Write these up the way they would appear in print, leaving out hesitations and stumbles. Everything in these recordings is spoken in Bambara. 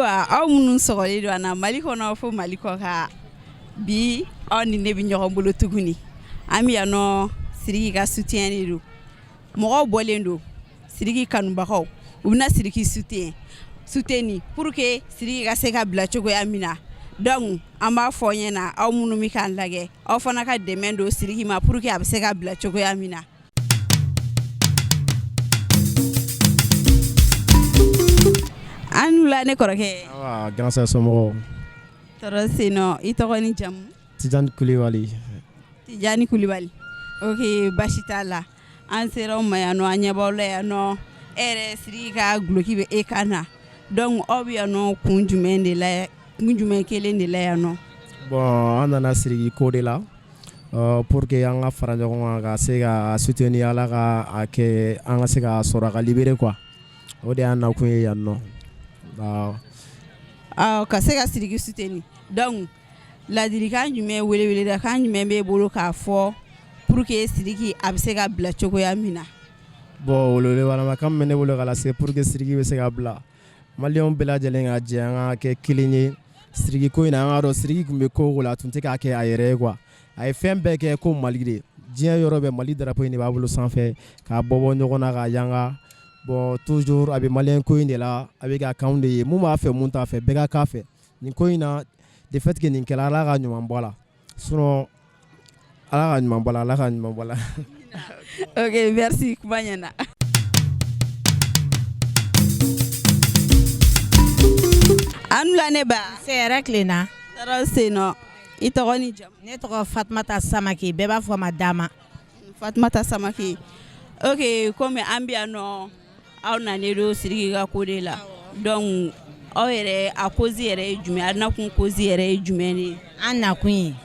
Ayiwa, aw minnu sɔgɔlen don an na Mali kɔnɔ fo Mali kɔ kan, bi aw ni ne bɛ ɲɔgɔn bolo tuguni. An bɛ yan nɔ, Sidiki ka soutien de don. Mɔgɔw bɔlen don, Sidiki kanubagaw, u bɛna Sidiki soutenir pour que Sidiki ka se ka bila cogoya min na. Donc an b'a fɔ aw ɲɛna, aw minnu bɛ k'an lajɛ, aw fana ka dɛmɛ don Sidiki ma pour que a bɛ se ka bila cogoya min na. An wula, ne kɔrɔkɛ. Grand sœur, somɔgɔw? Tɔɔrɔ sen, i tɔgɔ ni jamu? Tijani Kulibali. Tijani Kulibali, ok, basi t'a la. An sera aw ma yan nɔ, an ɲɛ b'aw la yan nɔ. E yɛrɛ, Sidiki ka duloki bɛ e kan na. Donc aw bɛ yan nɔ kun jumɛn de la, kun jumɛn kelen de la yan nɔ? Bon, an nana Sidiki ko de la pour que an ka fara ɲɔgɔn kan ka se ka soutenir, Ala ka a kɛ an ka se ka sɔrɔ a ka libérer quoi. O de y'an nakun ye yan nɔ. Ka se ka Sidiki soutenir. Donc ladilikan jumɛn, weleweledakan jumɛn b'e bolo k'a fɔ pour que Sidiki a bɛ se ka bila cogoya min na? Bon, welewelemakan min bɛ ne bolo ka lase pour que Sidiki bɛ se ka bila, maliyɛnw bɛɛ lajɛlen ka jɛ, an ka kɛ kelen ye Sidiki ko in na. An k'a dɔn Sidiki tun bɛ ko o ko la, a tun tɛ k'a kɛ a yɛrɛ ye quoi. A ye fɛn bɛɛ kɛ ko Mali de. Diɲɛ yɔrɔ bɛɛ, Mali drapeau in de b'a bolo sanfɛ k'a bɔ bɔ ɲɔgɔn na k'a yanga. Bon, toujours a bɛ maliyɛn ko in de la, a bɛ ka k'anw de ye. Mun b'a fɛ, mun t'a fɛ, bɛɛ ka k'a fɛ nin ko in na. De fait que nin kɛra, Ala ka ɲuman bɔ a la. Sinon Ala ka ɲuman bɔ a la, Ala ka ɲuman bɔ a la. Ok, merci, kuma ɲɛna. An wula, ne ba. Se hɛrɛ tilenna. Tɔɔrɔ sen nɔ. I tɔgɔ ni jamu? Ne tɔgɔ Fatumata Samake, bɛɛ b'a fɔ ma Dama. Fatumata Samake, ok. Komi an bɛ yan nɔ, aw nanen don Sidiki ka ko de la. Donc aw yɛrɛ, a cause yɛrɛ ye jumɛn? A nakun cause yɛrɛ ye jumɛn de ye? An nakun ye,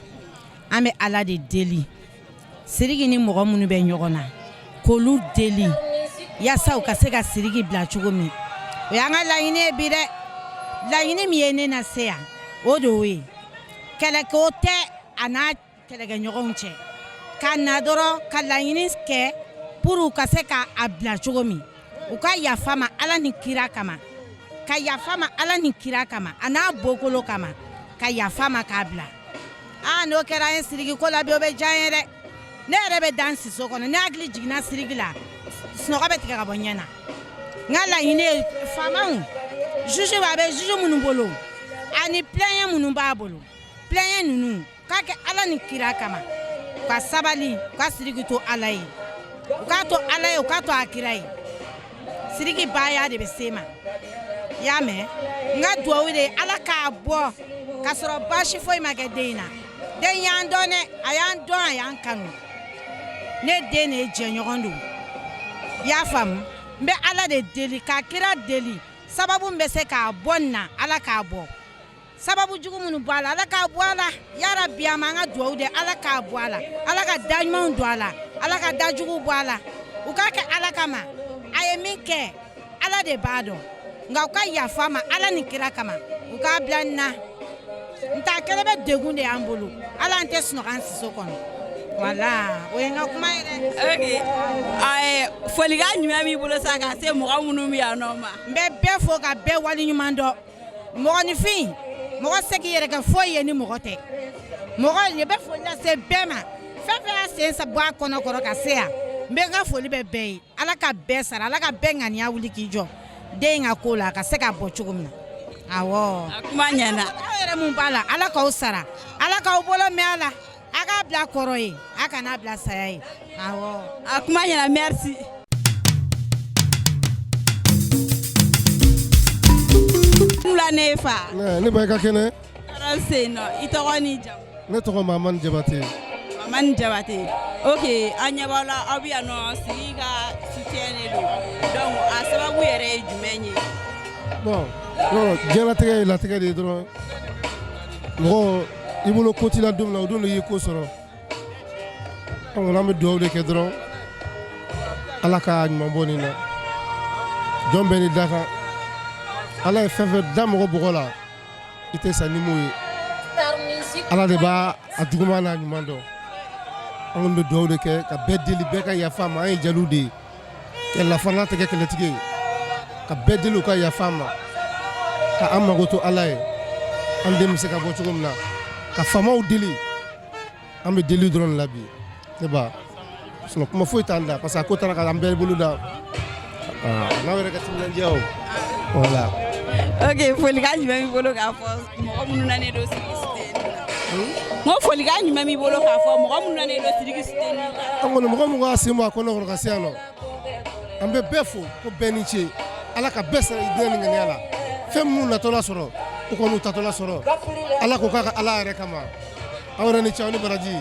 an bɛ Ala de deli, Sidiki ni mɔgɔ minnu bɛ ɲɔgɔn na, k'olu deli yaasa u ka se ka Sidiki bila cogo min. O y'an ka laɲini ye bi dɛ. Laɲini min ye ne na se yan, o de y'o ye. Kɛlɛko tɛ a n'a kɛlɛkɛɲɔgɔnw cɛ, ka na dɔrɔn ka laɲini kɛ pour u ka se k'a bila cogo min. U ka yafa ma Ala ni kira kama, ka yafa ma Ala ni kira kama, a n'a bɔkolo kama, ka yafa ma k'a bila. Aa, n'o kɛra an ye Sidiki ko la bi, o bɛ diya n ye dɛ. Ne yɛrɛ bɛ dan siso kɔnɔ, ne hakili jiginna Sidiki la, sunɔgɔ bɛ tigɛ ka bɔ ɲɛ na. N ka laɲini ye, faamaw, juge, a bɛ juge minnu bolo ani plaignant minnu b'a bolo, plaignant ninnu k'a kɛ Ala ni kira kama, ka sabali, u ka Sidiki to Ala ye, u k'a to Ala ye, u k'a to a kira ye. Sidiki baya de bɛ se ma, i y'a mɛn? N ka duwawu de ye Ala k'a bɔ k'a sɔrɔ baasi foyi ma kɛ den in na. Den y'an dɔn dɛ, a y'an dɔn, a y'an kanu. Ne den de ye jɛɲɔgɔn don, i y'a faamu? N bɛ Ala de deli ka kira deli, sababu min bɛ se k'a bɔ nin na, Ala k'a bɔ. Sababu jugu minnu b'a la, Ala k'a bɔ a la. Yarabi, an b'an ka duwawu de, Ala k'a bɔ a la, Ala ka da ɲumanw don a la, Ala ka da juguw bɔ a la. U k'a kɛ Ala kama. A ye min kɛ, Ala de b'a dɔn, nka u ka yafa ma Ala ni kira kama, u k'a bila nin na. N ta kɛlɛ bɛ degun de y'an bolo, ala an tɛ sunɔgɔ an siso kɔnɔ. Wala, o ye n ka kuma ye dɛ. Ok, folikan jumɛn b'i bolo sa ka se mɔgɔ minnu bɛ yan nɔ ma? N bɛ bɛɛ fo ka bɛɛ waleɲuman dɔn. Mɔgɔninfin, mɔgɔ se k'i yɛrɛ kɛ foyi ye ni mɔgɔ tɛ. Mɔgɔ ne bɛ foli lase bɛɛ ma, fɛn fɛn y'a sen bɔ a kɔnɔ kɔrɔ ka se yan, n bɛ n ka foli bɛ bɛɛ ye. Ala ka bɛɛ sara, Ala ka bɛɛ ŋaniya wuli k'i jɔ den in ka ko la, a ka se ka bɔ cogo min na. Awɔ, a kuma ɲɛna. Aw yɛrɛ mun b'a la, Ala k'aw sara, Ala k'aw bolo mɛn a la, a k'a bila kɔrɔ ye, a kana bila saya ye. Awɔ, a kuma ɲɛna, merci. Wula, ne fa. Ne ba, i ka kɛnɛ? Tɔɔrɔ sen nɔ. I tɔgɔ ni jamu? Ne tɔgɔ Mamani Jabate. Mamani Jabate, ok. An ɲɛ b'aw la, aw bɛ yan nɔ, Sidiki ka soutien de don. Donc a sababu yɛrɛ ye jumɛn ye? Bon, yɔrɔ diɲɛlatigɛ ye latigɛ de ye dɔrɔn. Mɔgɔ i bolo ko t'i la don min na, o don de y'i ko sɔrɔ. An kɔni, an bɛ dugawu de kɛ dɔrɔn, Ala ka ɲuman bɔ nin na. Jɔn bɛɛ ni dakan. Ala ye fɛn fɛn da mɔgɔ bɔgɔ la, i tɛ sa ni m'o ye. Ala de b'a a juguman n'a ɲuman dɔn. An kɔni bɛ dugawu de kɛ ka bɛɛ deli, bɛɛ ka yafa ma. An ye jeliw de ye, kɛlɛlafarala tɛ kɛ kɛlɛtigi ye. Ka bɛɛ deli u ka yafa ma. Ka an mago to Ala ye, an den bɛ se ka bɔ cogo min na, ka faamaw deli. An bɛ deli dɔrɔn de la bi, ne ba, sinon kuma foyi t'an da, parce que a ko taara ka an bɛɛ bolo da n'aw yɛrɛ ka timinandiya o, voilà. Ok, folikan jumɛn b'i bolo k'a fɔ mɔgɔ minnu nanen don Sidiki soutenir la? N ko folikan jumɛn b'i bolo k'a fɔ mɔgɔ minnu nanen don Sidiki soutenir la? An kɔni, mɔgɔ mɔgɔ y'a sen bɔ a kɔnɔ kɔrɔ ka se yan nɔ, an bɛ bɛɛ fo ko bɛɛ ni ce. Ala ka bɛɛ sara i diinɛ ni ŋaniya la. Fɛn minnu natɔla sɔrɔ, u kɔni u tatɔla sɔrɔ, Ala ko k'a ka Ala yɛrɛ kama. Aw yɛrɛ ni ce, aw ni baraji,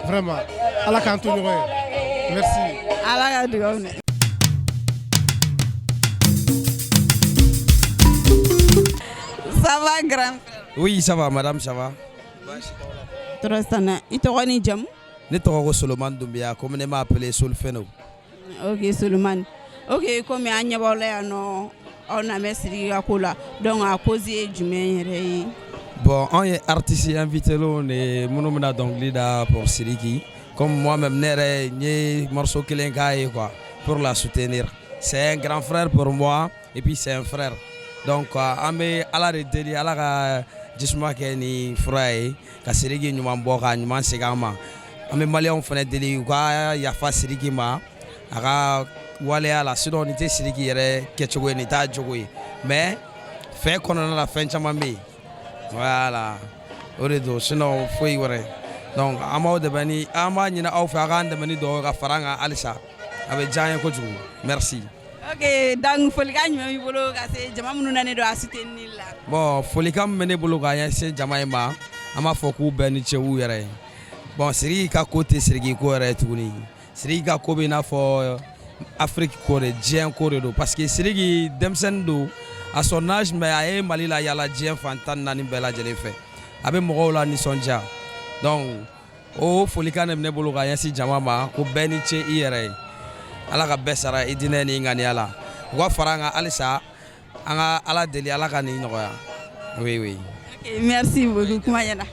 vraiment Ala k'an to ɲɔgɔn ye, merci. Ala ka dugawu minɛ. Ça va, grand frère? Oui, ça va, madame, ça va. Tɔɔrɔ t'an na. I tɔgɔ ni jamu? Ne tɔgɔ ko Solomani Doumbia, communément appelé Solfeno. Ok Solomani. Ok, komi an ɲɛ b'aw la yan nɔ, aw na bɛ Sidiki ka ko la, donc a cause ye jumɛn yɛrɛ ye? Bon, anw ye artiste invité lenw de ye minnu bɛna dɔnkili da pour Sidiki. Comme moi-même, ne yɛrɛ n ye morceau kelen k'a ye quoi, pour la soutenir. C'est un grand frère pour moi et puis c'est un frère. Donc an bɛ Ala de deli, Ala ka jisuma kɛ ni fura ye ka Sidiki ɲuman bɔ k'a ɲuman segin an ma. An bɛ maliyɛnw fana deli u ka yafa Sidiki ma a ka waleya la, sinon nin tɛ Sidiki yɛrɛ kɛcogo ye, nin t'a jogo ye, mais fɛ kɔnɔna la fɛn caman bɛ yen, voilà, o de don, sinon foyi wɛrɛ. Donc an b'aw dɛmɛ ni an b'a ɲini aw fɛ, aw k'an dɛmɛ ni dugawu ka fara an kan halisa, a bɛ diya an ye kojugu, merci. Ok, donc folikan jumɛn b'i bolo ka se jama minnu nanen don a soutenir la? Bon, folikan min bɛ ne bolo ka ɲɛsin jama in ma, an b'a fɔ k'u bɛɛ ni ce u yɛrɛ ye. Bon, Sidiki ka ko tɛ Sidiki ko yɛrɛ ye tuguni. Sidiki ka ko bɛ i n'a fɔ Afrique ko de, diɲɛ ko de don, parce que Sidiki denmisɛnnin don à son âge, mais a ye Mali la yala diɲɛ fan 14 bɛɛ lajɛlen fɛ, a bɛ mɔgɔw la nisɔndiya. Donc o folikan de bɛ ne bolo ka ɲɛsin jama ma ko bɛɛ ni ce i yɛrɛ ye, Ala ka bɛɛ sara i diinɛ ni ŋaniya la. U ka fara an kan halisa, an ka Ala deli Ala ka nin nɔgɔya, oui oui. Ok, merci beaucoup, kuma ɲɛna.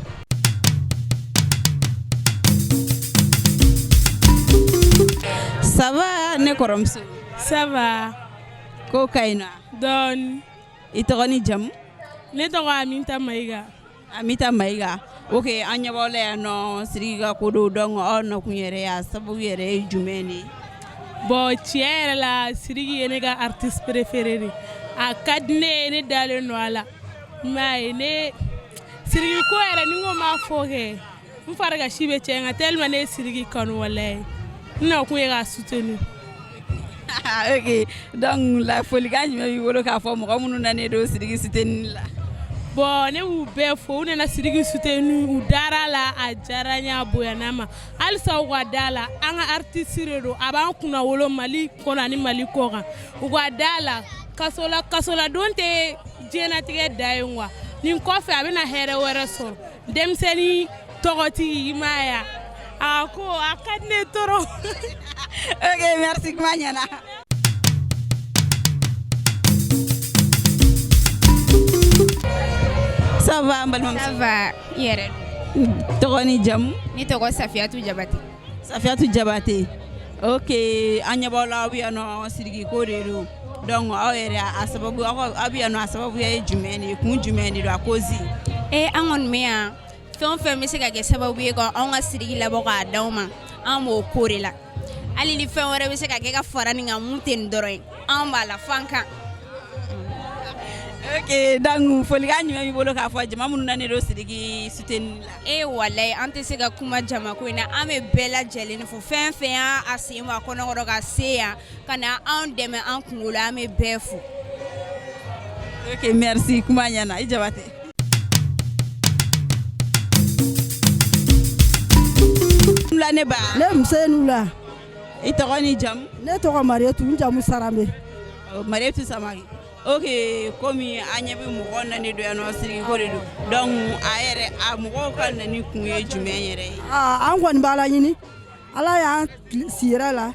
Ça va, ne kɔrɔmuso? Ça va. Ko ka ɲi nɔ? Dɔɔni. I tɔgɔ ni jamu? Ne tɔgɔ Aminta Mayiga. Amita Mayiga. Ok, an ɲɛ b'aw la yan nɔ, Sidiki ka ko don, donc aw nakun yɛrɛ, a sababu yɛrɛ ye jumɛn de ye? Bon, tiɲɛ yɛrɛ la, Sidiki ye ne ka artiste préféré de. A ka di ne ye, ne dalen don a la. I m'a ye, ne Sidiki ko yɛrɛ, ni n ko n b'a fɔ kɛ, n farikasi bɛ cɛ nka tellement ne ye Sidiki kanu, walayi. N nakun ye k'a soutenir. Ok, donc la folikan jumɛn b'i bolo k'a fɔ mɔgɔ minnu nanen don Sidiki soutenir la? Bon, ne b'u bɛɛ fo, u nana Sidiki soutenir, u dara la, a diyara n ye, a bonyana ma. Halisa u ka da la, an ka artiste de don, a b'an kunna wolo Mali kɔnɔ ani Mali kɔ kan. U ka da la, kasola kasoladon tɛ diɲɛlatigɛ da ye quoi. Nin kɔfɛ a bɛna hɛrɛ wɛrɛ sɔrɔ. Denmisɛnnin tɔgɔtigi, i m'a ye a ko a ka di ne trop. Ok, merci, kuma ɲɛna. Ça va, n balimamuso? Ça va, i yɛrɛ? Tɔgɔ ni jamu? Ne tɔgɔ Safiyatu Jabate. Safiyatu Jabate. Ok, an ɲɛ b'aw la, aw bɛ yan nɔ, Sidiki ko de don. Donc aw yɛrɛ, a sababu, aw bɛ yan nɔ, a sababuya ye jumɛn de ye, kun jumɛn de don, a cause? Ee, an kɔni bɛ yan, fɛn o fɛn bɛ se ka kɛ sababu ye ka anw ka Sidiki labɔ k'a d'aw ma, an b'o ko de la. Hali ni fɛn wɛrɛ bɛ se ka kɛ ka fara nin kan mun tɛ nin dɔrɔn ye, an b'a la fan kan. Ok, donc folikan jumɛn b'i bolo k'a fɔ jama minnu nanen don Sidiki soutenir la? E walayi, an tɛ se ka kuma jama ko in na, an bɛ bɛɛ lajɛlen fo, fɛn fɛn y'a sen bɔ a kɔnɔkɔrɔ ka se yan ka na anw dɛmɛ an kunkolo la, an bɛ bɛɛ fo. Ok, merci, kuma ɲɛna, i Jabate. La ne ba. Ne muso ye la. I tɔgɔ ni jamu? Ne tɔgɔ Marietu, n jamu Sarambe. Marietu Samake. Ok, komi an ɲɛ bɛ mɔgɔ nani don yan nɔ, Sidiki ko de don, donc a yɛrɛ, a mɔgɔw ka nani kun ye jumɛn yɛrɛ ye? Aa, an kɔni b'a la ɲini, Ala y'an si hɛrɛ la,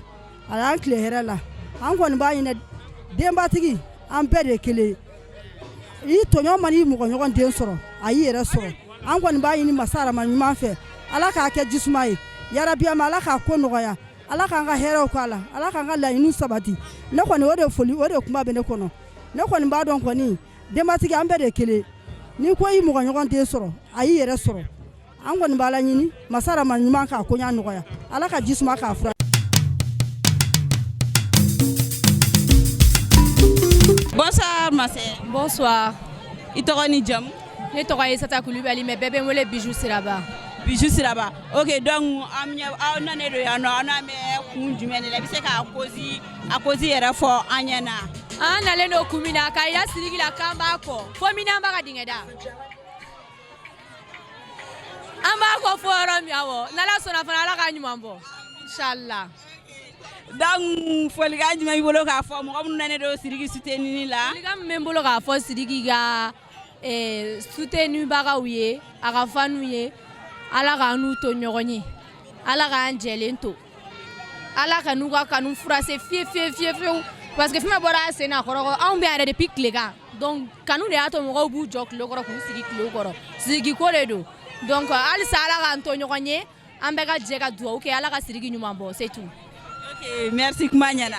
a y'an tile hɛrɛ la. An kɔni b'a ɲini denbatigi, an bɛɛ de ye kelen ye. I tɔɲɔ mana i mɔgɔ ɲɔgɔn den sɔrɔ, a y'i yɛrɛ sɔrɔ. An kɔni b'a ɲini masa arama ɲuman fɛ, Ala k'a kɛ jisuma ye yarabiyama, Ala k'a ko nɔgɔya, Ala k'an ka hɛrɛw k'a la, Ala k'an ka laɲiniw sabati. Ne kɔni, o de foli, o de kuma bɛ ne kɔnɔ. Ne kɔni b'a dɔn kɔni, Denbatigi, an bɛɛ de ye kelen. N'i ko i mɔgɔ ɲɔgɔn den sɔrɔ, a y'i yɛrɛ sɔrɔ. An kɔni b'a la ɲini masa ma ɲuman k'a koɲa nɔgɔya, Ala ka ji suma k'a fura. Bonsoir ma sœur. Bonsoir. I tɔgɔ ni jamu? Ne tɔgɔ ye Sata Kulibali, mais bɛɛ bɛ n wele Bijou Siraba. Bijou Siraba. Ok, donc an ɲɛ aw nanen don yan nɔ, aw n'an bɛ kun jumɛn de la? I bɛ se k'a cause, a cause yɛrɛ fɔ an ɲɛna. An nalen don kun min na, k'a yira Sidiki la k'an b'a kɔ fo minanba ka dingɛ da. An b'a kɔ fo yɔrɔ min, awɔ, n'Ala sɔnna fana, Ala k'a ɲuman bɔ, inchallah. Donc folikan jumɛn b'i bolo k'a fɔ mɔgɔ minnu nanen don Sidiki soutenir la? Folikan min bɛ n bolo k'a fɔ Sidiki ka soutenibagaw ye, a ka faniw ye, Ala k'an n'u to ɲɔgɔn ye, Ala k'an jɛlen to, Ala ka n'u ka kanu furase fiye fiye fiye fiyewu, parce que fɛn bɛɛ bɔra a sen na kɔrɔ. Anw bɛ yan yɛrɛ depuis tilegan, donc kanu de y'a to mɔgɔw b'u jɔ tile kɔrɔ k'u sigi tile kɔrɔ. Sidiki ko de don. Donc halisa Ala k'an to ɲɔgɔn ye, an bɛɛ ka jɛ ka dugawu kɛ, Ala ka Sidiki ɲuman bɔ, c'est tout. Ok, merci, kuma ɲɛna.